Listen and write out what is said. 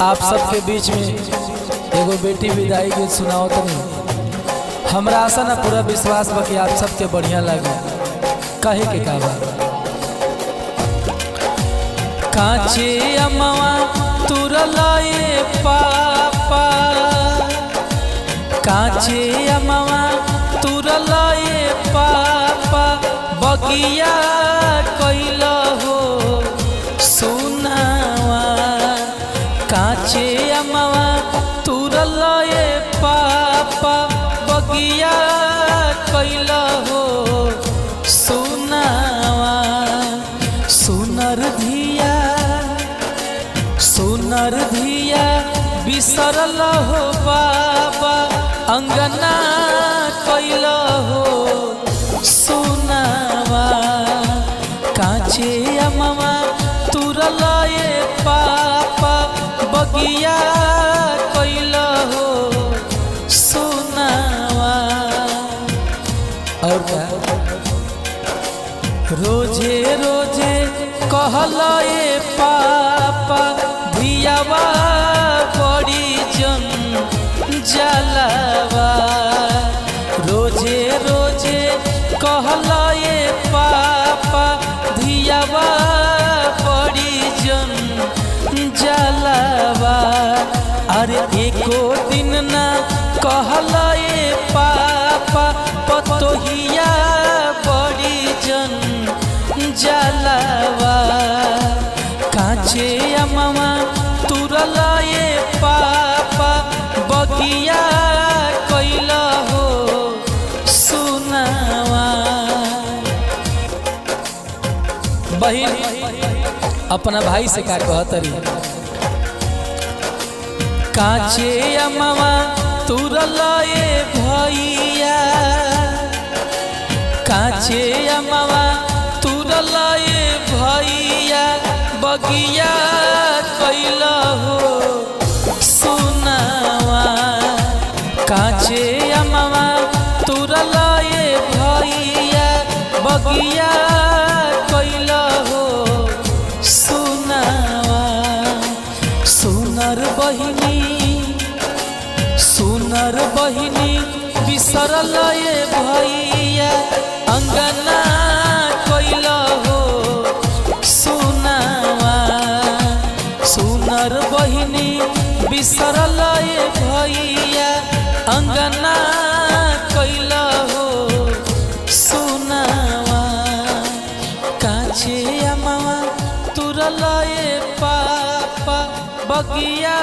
आप सबके बीच में एगो बेटी विदाई गीत सुनाओ तनी। हमरा आशा ना पूरा विश्वास बा कि आप सबके बढ़िया लागे। कहे के का बा, काचे अमवा तुरलाए पापा, काचे अमवा तुरलाए पापा, बगिया कैल हो सुनावा। काचे अमवा तुरलाए पापा, बगिया कैल हो सुनावा। सुनर धिया, सुनर धिया बिसरल हो बाबा, अंगना कैल हो सुनावा। काचे अमवा तुरल ए पापा, बगिया कैल हो सुनावा। और का रोजे रोजे कहल ए पापा, धियावा बड़ी जन जलावा। रोजे रोजे कहल ए पापा, धियावा बड़ी जन जलावा। अरे एको दिन ना कहल ए पापा, पतोहिया बड़ी जन जलावा। काचे अमवा तुरल ए पापा, बगिया कैल हो सुनावा। बहिन अपना भाई से का कहतरी, काचे अमवा तुरल ए भैया, काचे अमवा तुरल ए भैया, बगिया कैल हो सुनावा। काचे अमवा तुरल ए भैया, बगिया कैल हो सुनावा। सुनर बहिनी, सुनर बहिनी बिसरल ए भैया, अंगना कैल हो सुनावा। सुनर बहिनी बिसरल ए भैया, अंगना कैल हो सुनावा। काचे अमवा तुरल ए पापा, बगिया